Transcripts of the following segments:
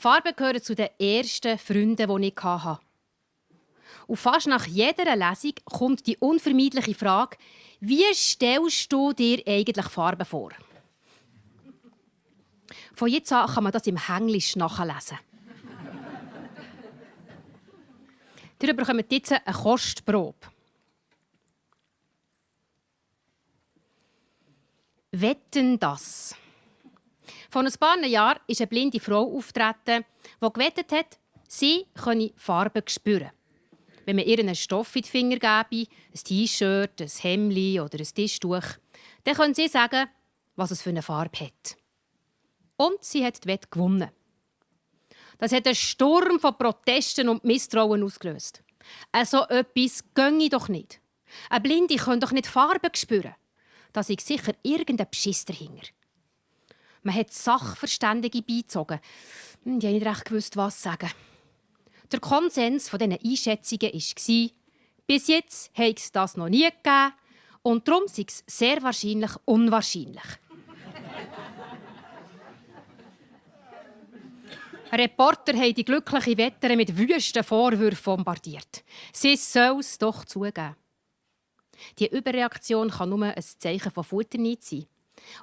Farben gehören zu den ersten Freunden, die ich hatte. Und fast nach jeder Lesung kommt die unvermeidliche Frage, wie stellst du dir eigentlich Farben vor? Von jetzt an kann man das im Englisch nachlesen. Ihr bekommt jetzt eine Kostprobe. Wetten das? Vor ein paar Jahren ist eine blinde Frau aufgetreten, die gewettet hat, sie könne Farben spüren. Wenn man ihr einen Stoff in die Finger gebe, ein T-Shirt, ein Hemd oder ein Tischtuch, dann können sie sagen, was es für eine Farbe hat. Und sie hat die Wette gewonnen. Das hat einen Sturm von Protesten und Misstrauen ausgelöst. So etwas ginge doch nicht. Eine Blinde kann doch nicht Farben spüren. Da ist sicher irgendein Beschiss dahinter. Man hat Sachverständige beizogen. Die haben nicht recht gewusst, was sagen. Der Konsens von diesen Einschätzungen war, bis jetzt habe es das noch nie gegeben und darum sei es sehr wahrscheinlich unwahrscheinlich. Reporter haben die glückliche Wetterin mit wüsten Vorwürfen bombardiert. Sie soll es doch zugeben. Die Überreaktion kann nur ein Zeichen von Futterneid sein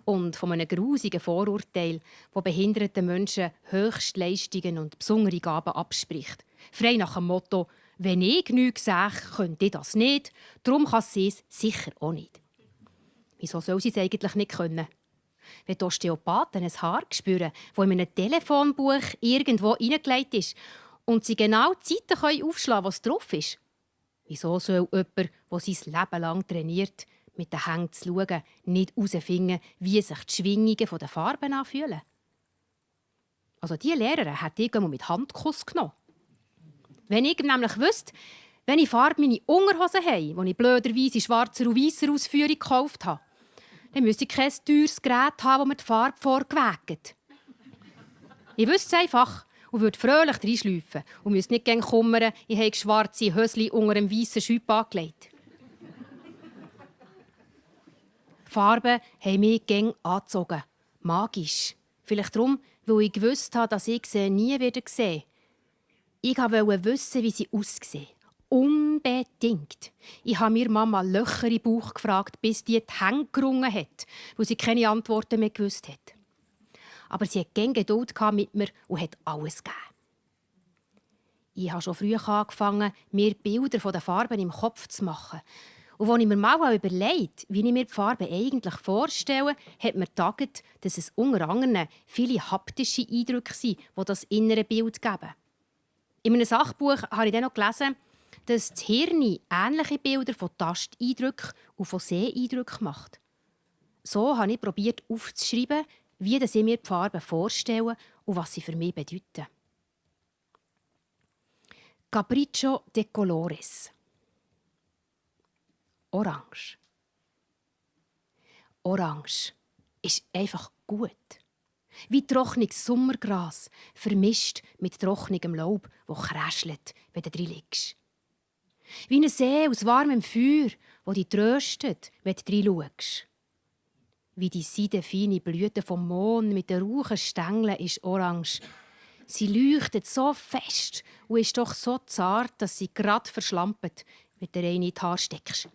und von einem grusigen Vorurteil, das behinderten Menschen Höchstleistungen und besondere Gaben abspricht. Frei nach dem Motto, wenn ich nichts sehe, könnte ich das nicht, darum kann sie es sicher auch nicht. Wieso soll sie es eigentlich nicht können? Wenn die Osteopathen ein Haar spüren, das in einem Telefonbuch irgendwo hineingelegt ist und sie genau die Seiten aufschlagen können, was drauf ist, wieso soll jemand, der sein Leben lang trainiert, mit den Händen zu schauen, nicht herausfinden, wie sich die Schwingungen der Farben anfühlen? Also diese Lehrerin hat ich mit Handkuss genommen. Wenn ich nämlich wüsste, welche Farbe meine Unterhosen haben, die ich blöderweise in schwarzer und weisser Ausführung gekauft habe, dann müsste ich kein teures Gerät haben, das mir die Farbe vorgewägt. Ich wüsste es einfach und würde fröhlich reinschleifen und müsste nicht gern kummern, ich habe schwarze Hösli unter einem weißen Schüpp angelegt. Farben haben mich gern angezogen. Magisch. Vielleicht darum, weil ich gewusst habe, dass ich sie nie wieder sehe. Ich wollte wissen, wie sie aussehen. Unbedingt. Ich habe mir Mama Löcher im Bauch gefragt, bis die Hände gerungen hat, weil sie keine Antworten mehr gewusst hat. Aber sie hatte gerne Geduld mit mir und hat alles gegeben. Ich habe schon früh angefangen, mir Bilder von den Farben im Kopf zu machen. Und als ich mir mal überlegt, wie ich mir die Farben eigentlich vorstelle, hat mir getagt, dass es unter anderem viele haptische Eindrücke sind, die das innere Bild geben. In einem Sachbuch habe ich dann noch gelesen, dass das Hirn ähnliche Bilder von Tasteindrücken und von Seeeindrücken macht. So habe ich probiert aufzuschreiben, wie ich mir die Farben vorstelle und was sie für mich bedeuten. Capriccio de Colores. Orange. Orange ist einfach gut. Wie trockenes Sommergras, vermischt mit trockenem Laub, das kräschelt, wenn du drin liegst. Wie ein See aus warmem Feuer, das dich tröstet, wenn du drin schaust. Wie die seidefeine Blüte vom Mond mit den rauchen Stängeln ist orange. Sie leuchtet so fest und ist doch so zart, dass sie gerade verschlampt, wenn du in die Haare steckst.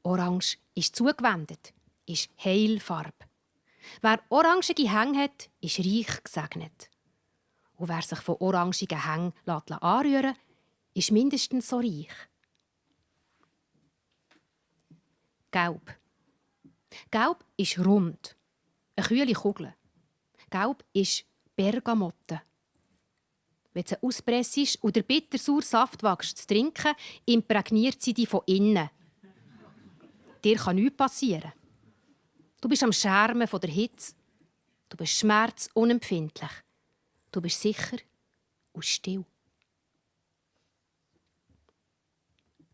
Orange ist zugewendet, ist Heilfarbe. Wer orangige Hänge hat, ist reich gesegnet. Und wer sich von orangigen Hängen anrühren lässt, ist mindestens so reich. Gelb. Gelb ist rund. Eine kühle Kugel. Gelb ist Bergamotte. Wenn du sie auspressst und der bittersauren Saft wagst zu trinken, imprägniert sie dich von innen. Dir kann nichts passieren. Du bist am Schärmen von der Hitze. Du bist schmerzunempfindlich. Du bist sicher und still.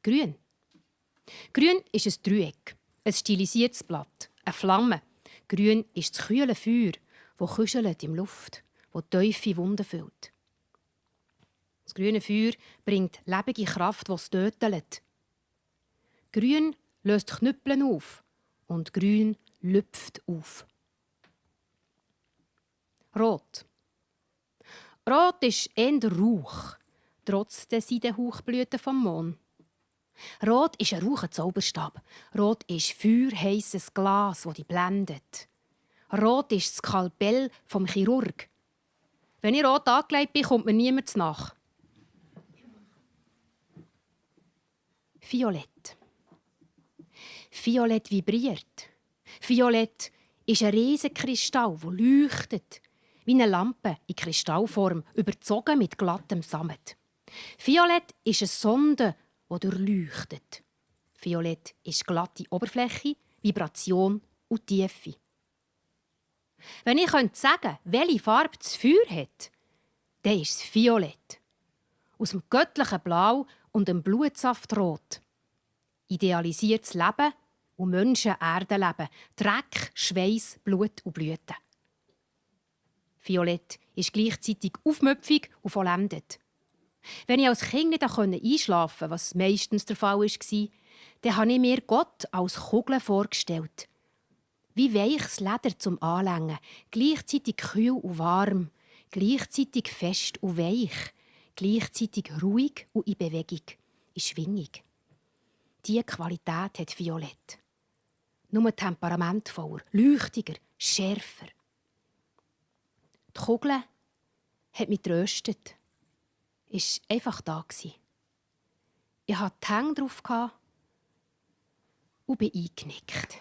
Grün. Grün ist ein Dreieck, ein stilisiertes Blatt, eine Flamme. Grün ist das kühle Feuer, das kuschelt in der Luft, das tiefe Wunden füllt. Das grüne Feuer bringt lebende Kraft, die es tötet. Grün löst Knüppeln auf und grün lüpft auf. Rot. Rot ist eher Rauch, trotz der Seidenhauchblüten vom Mond. Rot ist ein Rauchenzauberstab. Rot ist feuerheisses Glas, das dich blendet. Rot ist das Skalpell vom Chirurg. Wenn ich rot angelegt bin, kommt mir niemand nach. Violett. Violett vibriert. Violett ist ein Riesenkristall, der leuchtet. Wie eine Lampe in Kristallform, überzogen mit glattem Sammet. Violett ist eine Sonde, die durchleuchtet. Violett ist glatte Oberfläche, Vibration und Tiefe. Wenn ich sagen könnte, welche Farbe das Feuer hat, dann ist es Violett. Aus dem göttlichen Blau und dem Blutsaftrot. Idealisiertes Leben und Menschen Erdenleben. Dreck, Schweiß, Blut und Blüten. Violett ist gleichzeitig aufmüpfig und vollendet. Wenn ich als Kind nicht einschlafen konnte, was meistens der Fall war, dann habe ich mir Gott als Kugel vorgestellt. Wie weiches Leder zum Anlängen, gleichzeitig kühl und warm, gleichzeitig fest und weich, gleichzeitig ruhig und in Bewegung, in Schwingung. Diese Qualität hat Violett. Nur temperamentvoller, leuchtiger, schärfer. Die Kugel hat mich tröstet. Ist einfach da gsi. Ich hatte die Hände drauf und bin eingenickt.